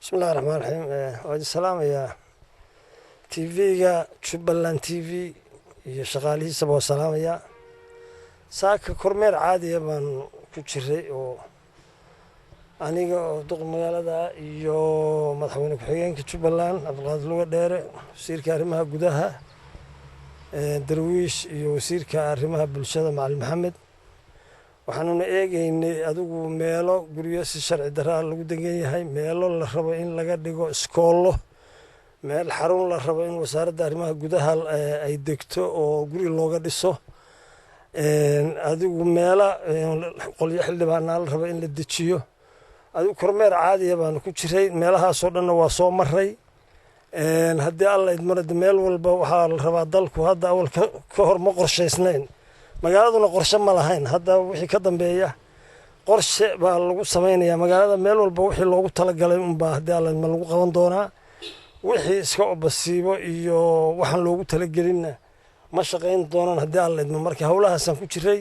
Bismillahi raxmaan raxiim. Waa idin salaamayaa. TV-ga Jubbaland TV iyo shaqaalihiisaba waa salaamayaa. Saaka kormeer caadiya baan ku jiray oo aniga oo duq magaalada iyo madaxweyne ku-xigeenka Jubbaland Cabdiqaadir Luga Dheere, wasiirka arrimaha gudaha Darwiish iyo wasiirka arrimaha bulshada Macalin Maxamed, waxaanuna eegeynay adigu meelo guryo si sharci daraa lagu degan yahay, meelo la rabo in laga dhigo iskoollo, meel xarun la rabo in wasaaradda arrimaha gudaha ay degto oo guri looga dhiso, adigu meelo qolyo xildhibaanaa la rabo in la dejiyo. Adigu kormeer caadiya baanu ku jiray, meelahaasoo dhanna waa soo maray. Haddii Alla idmana meel walba waxaa la rabaa, dalku hadda awal ka hor ma qorshaysnayn, magaaladuna qorshe ma lahayn. Hadda wixii ka dambeeya qorshe baa lagu samaynayaa magaalada, meel walba wixii loogu talagalay unbaa haddii Alla idma lagu qaban doonaa. Wixii iska obasiibo iyo waxaan loogu talagelinna ma shaqayn doonaan haddii Alla idmo. Marka howlahaasaan ku jiray,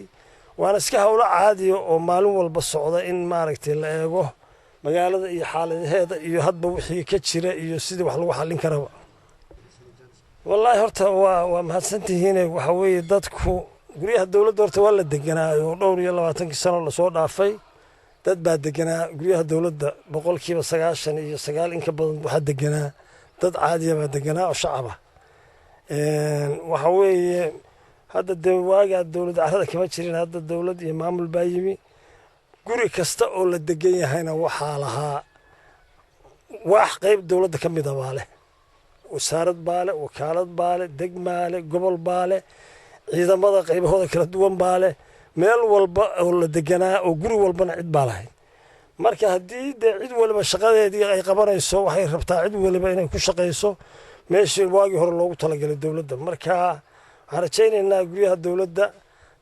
waana iska howlo caadiya oo maalin walba socda in maaragtay la eego magaalada iyo xaaladaheeda iyo hadba wixii ka jira iyo sidii wax lagu xallin karaba. Wallaahi horta waa mahadsantihiine. Waxa weeye, dadku guryaha dowladda horta waa la deganaayo dhowr iyo labaatankii sano lasoo dhaafay dad baa deganaa guryaha dowladda. 99% in ka badan waxaa deganaa dad caadiya baa deganaa oo shacaba. Waxa weeye, hadda dee waagaa dowlad carada kama jirin, hadda dowlad iyo maamul baa yimi. Guri kasta oo la degan yahayna waxaa lahaa waax qeyb dowladda ka mida baa leh, wasaarad baa leh, wakaalad baa leh, degmaa leh, gobol baa leh, ciidamada qaybahooda kala duwan baa leh. Meel walba oo la deganaa oo guri walbana cid baa lahayd. Marka haddii dee cid waliba shaqadeedii ay qabanayso, waxay rabtaa cid waliba inay ku shaqayso meeshii waagii hore loogu talagalay dowladda. Marka waxaan rajaynaynaa guryaha dowladda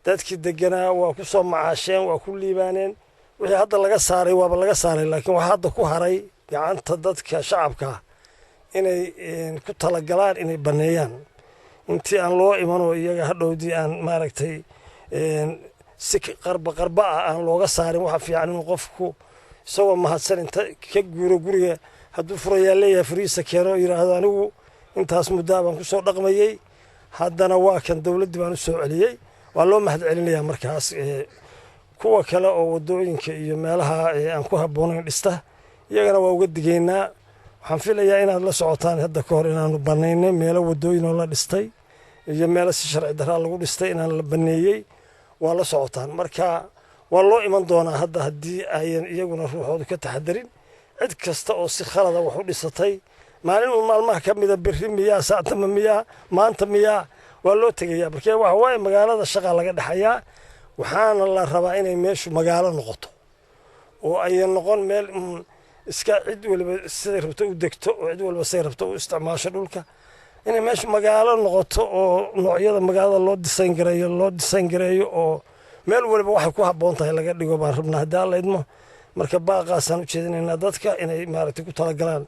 dadkii deganaa waa ku soo macaasheen, waa ku liibaaneen. Wixii hadda laga saaray waaba laga saaray, laakiin waxaa hadda ku haray gacanta dadka shacabka inay ku talagalaan inay banneeyaan intii aan loo imanoo iyaga hadhowdii aan maaragtay si qarba qarba ah aan looga saarin. Waxa fiican inuu qofku isagoo mahadsan inta ka guuro guriga, hadduu furayaa leeyahay furihiisa keeno oo yidhaahdo anigu intaas muddaa baan kusoo dhaqmayey, haddana waa kan dowladdii baan u soo celiyey. Waa loo mahad celinayaa. Markaas kuwa kale oo waddooyinka iyo meelaha aan ku habboonayn dhista iyagana waa uga digaynaa. Waxaan filayaa inaad la socotaan hadda ka hor inaanu bannaynay meelo waddooyin oo la dhistay iyo meelo si sharci daraa lagu dhistay inaan la banneeyey, waa la socotaan. Marka waa loo iman doonaa hadda haddii ayan iyaguna ruuxoodu ka taxadarin. Cid kasta oo si khalada wax u dhisatay, maalin uun maalmaha ka mida, berri miyaa, saactama miyaa, maanta miyaa, waa loo tegayaa. Markee waxa waaye, magaalada shaqaa laga dhexayaa, waxaana la rabaa inay meeshu magaalo noqoto oo ayan noqon meel iska cid waliba siday rabto u degto oo cid waliba siday rabto u isticmaasho dhulka. Inay meeshu magaalo noqoto oo noocyada magaalada loo disayn gareeyo loo disayn gareeyo oo meel waliba waxay ku habboon tahay laga dhigo baan rabnaa haddii Alla idmo. Marka baaqaasaan u jeedinaynaa dadka inay maaragtay ku talagalaan.